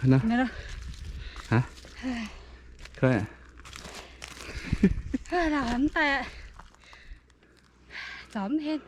Hnangv naaiv. Hah? Koi aqv. Aav, mv daaih aqv. Zorc mv hen.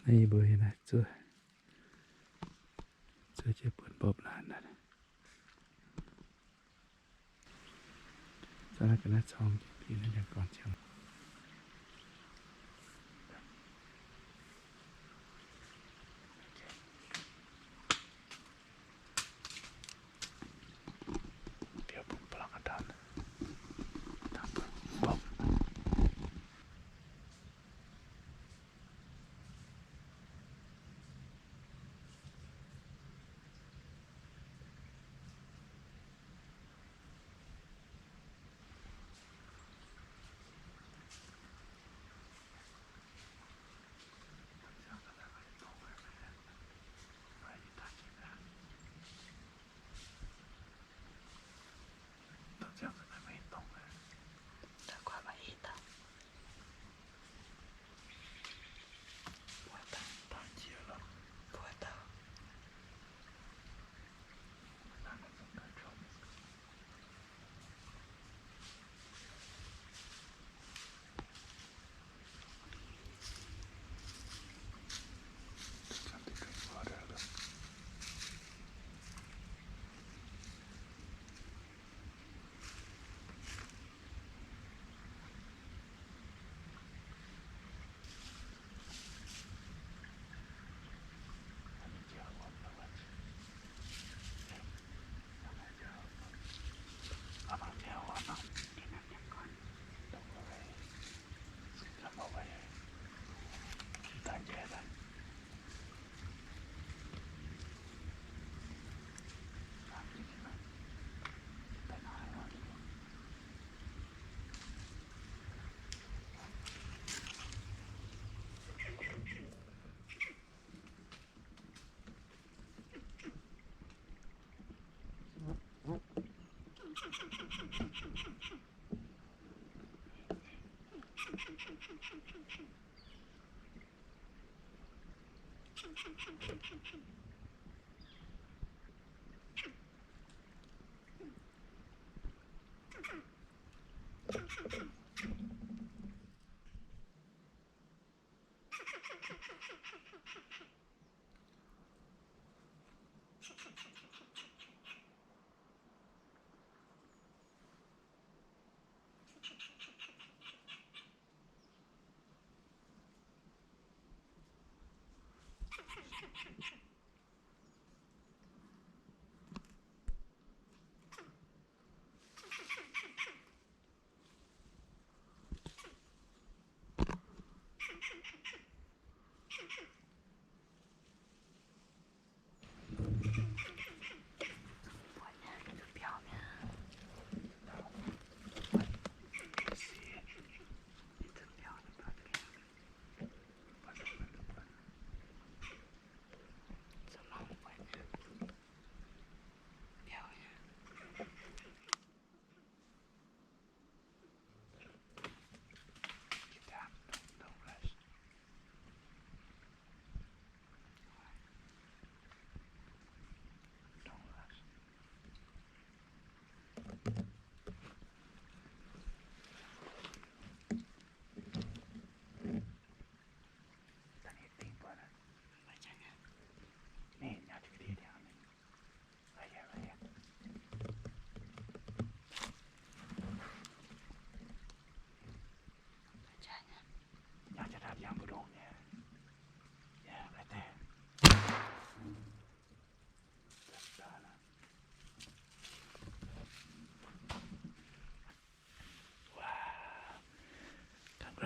Naaiv yie mbuo naaiv zuov, zuov jienv buonc mbopv laanh naaiv. Zungv naaiv ga'naaiv corng jienv, naaiv gorn ciouv.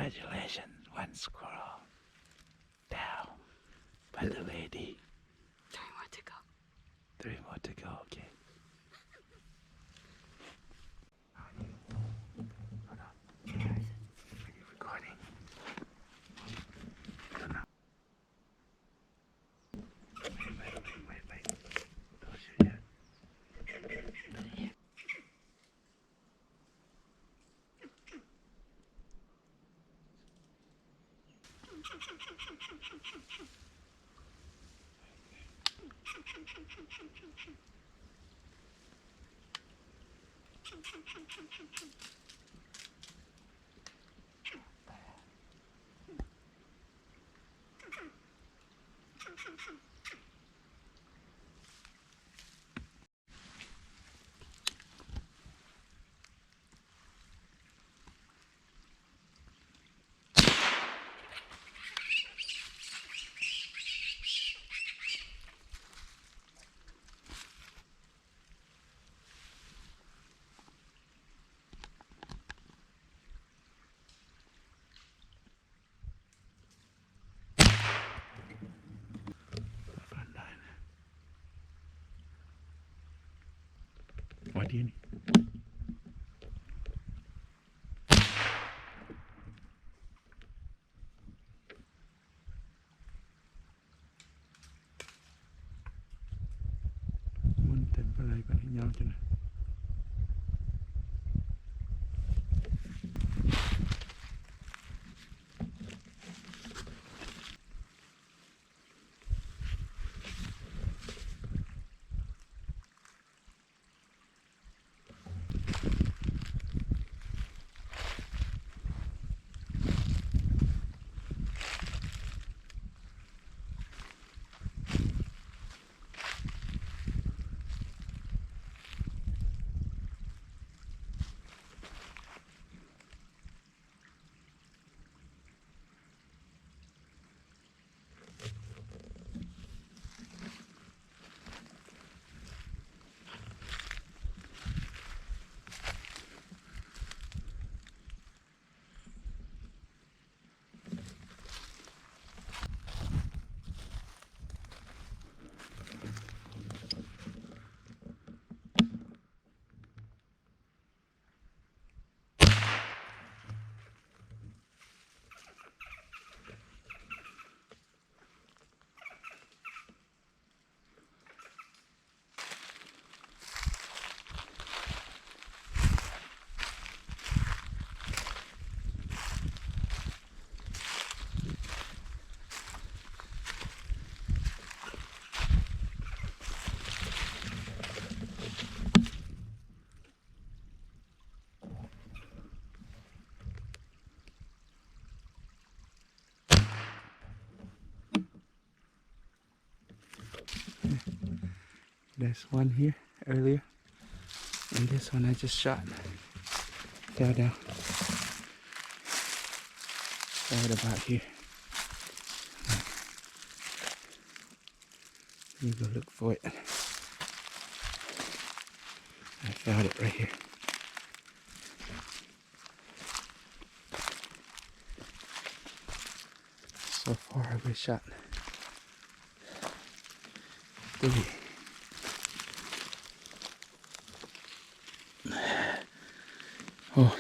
Congratulations, one squirrel down by the lady. Three more to go. Three more to go, okay. Hold on. Are you recording? Don't know. Wait, wait, wait, wait, wait. Don't shoot yet. Mun deix ba'laqc ba'laqc nyau jienv naaic. There's one here earlier, and this one I just shot fell down. Right about here. Let me go look for it. I found it right here. So far, I shot three. Oh.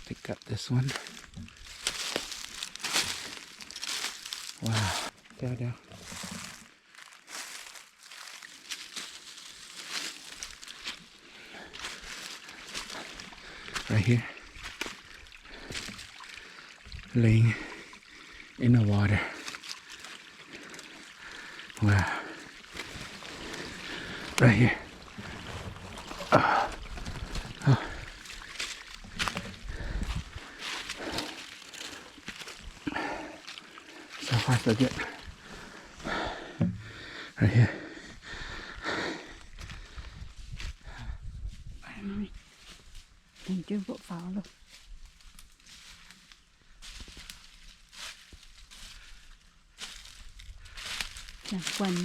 Pick up this one. Wow, fell down. Right here. Laying in the water. Wow. Right here. Ah. Ah. So far, so good. Right here. Finally. Thank you, Papa. Jangx guanh.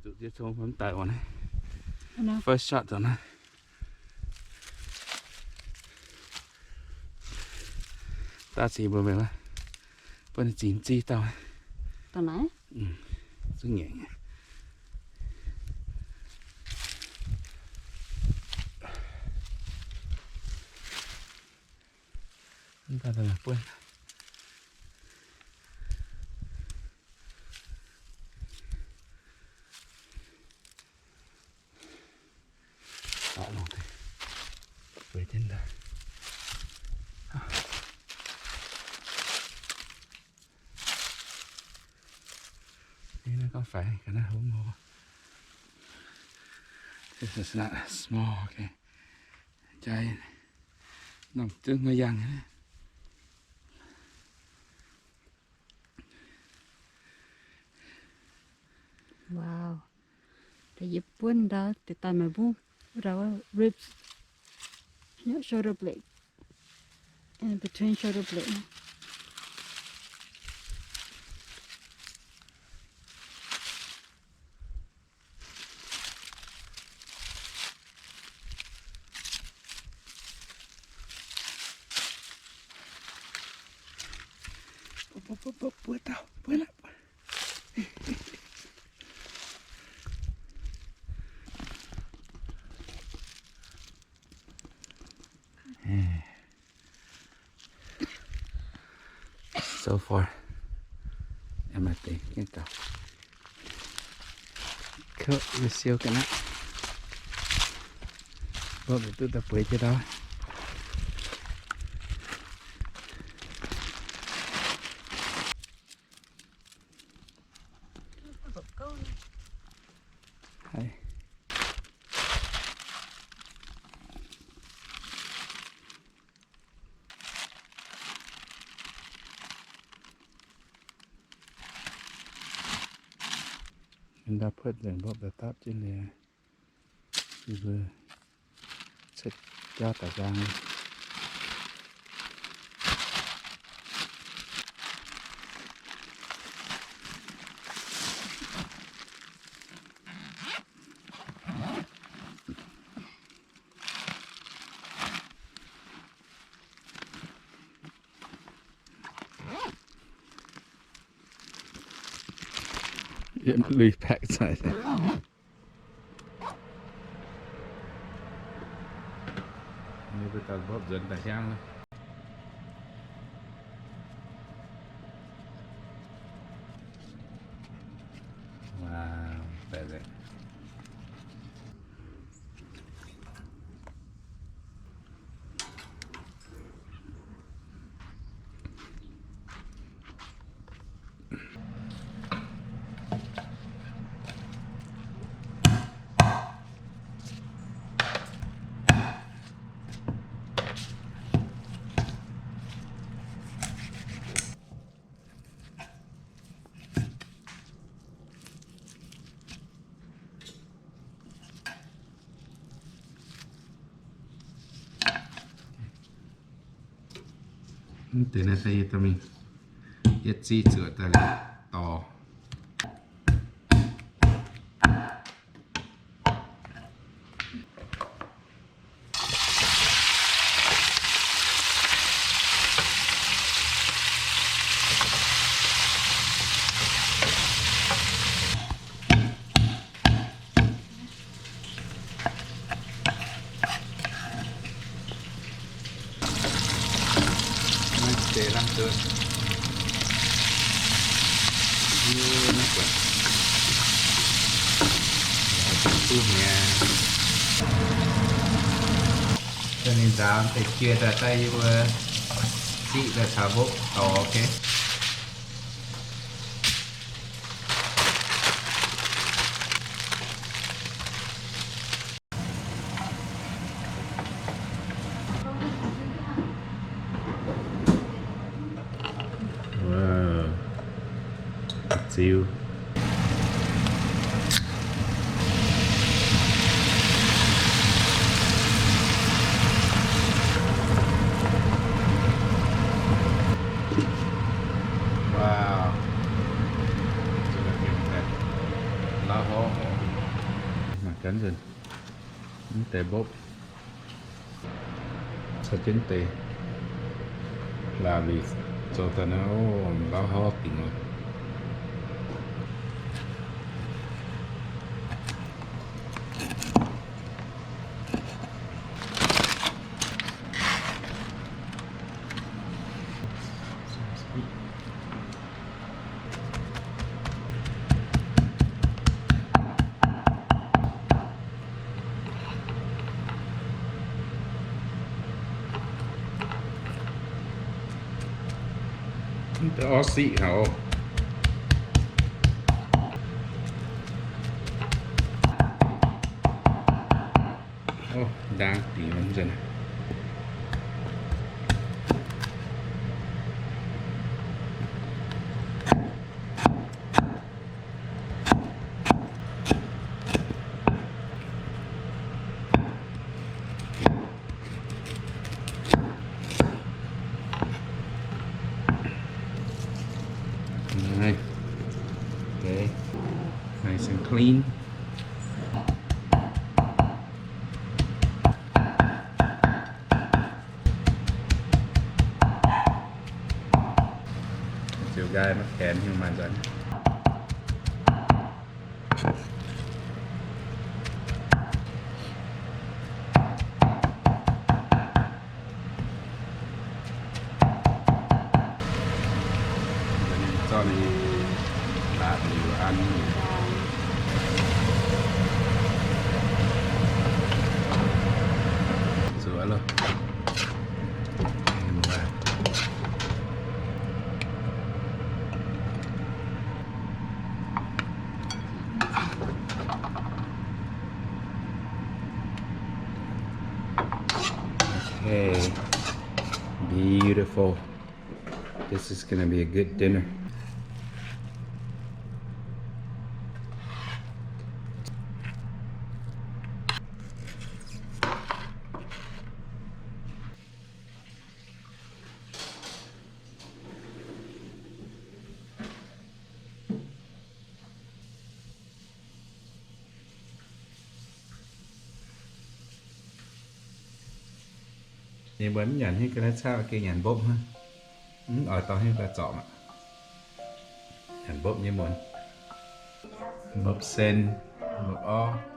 Zuqc ziex cong mv daic oc naaiv. First shot zoux naaiv. Daaih ziex mbuo mengh wuov, bun ninh ziex ziex dauh. Zuqc ngaengc. Mv daaih buonv. Aqv, longc deix. Bueix jienv daaih. Naaiv gorngv faix ga'naaiv hungh hov. This is not small, okay. Jai, norm zungv haaix yangh. Wow. Da'yietv buonv ndau deix daaih maaih mbungv, wuov dauh ribs, shoulder blade, and between shoulder blade. So far, em maiv deix, gengh daaih kouv yie siou ga'naaiv. Mbopv duqv daaih bueix jienv ndau. Ndau puotv nzengc mbopv daaih dapv jienv liuz, yie mbuo cuotv jauv daaih nzang. Yiem lui pack cai. Ninh mbuo daaih mbopv nzuonx daaih hiaangv. Wow, daaih daaih. Mv deix naaiv daaih yie dorh mingh yietv ziqv zuoqc daaih liuz dorh. Maiv deix lamh duqv. Yie maiv buatc. Duqv hnyangx. Ninh nzaaux deix jiex daaih, daaih yie mbuo ziqv daaih caux mbopv dorh, ok. Ziux. Janx nzunc, mv deix mbopv, caux jienv deix laac liuz zoux daaih naaiv, o, lauv hov dingc oc. Mv deix orv siqv haic oc. Ndaang dingc nzunc. Nice and clean. Ziux nqaai maiv gaengh hiuv maaih nzuonx. Zorqv ninh laatc liuz an. Zuqc loh. Okay. Beautiful. This is gonna be a good dinner. Ninh mbuo mv nyanc haaix ga'naaiv caqv, gengh nyanc mbopv hnangv. Mv oix dorh haaix ga'naaiv zorpc aqv. Nyanc mbopv nyei muonz. Mbopv sen, mbopv orv.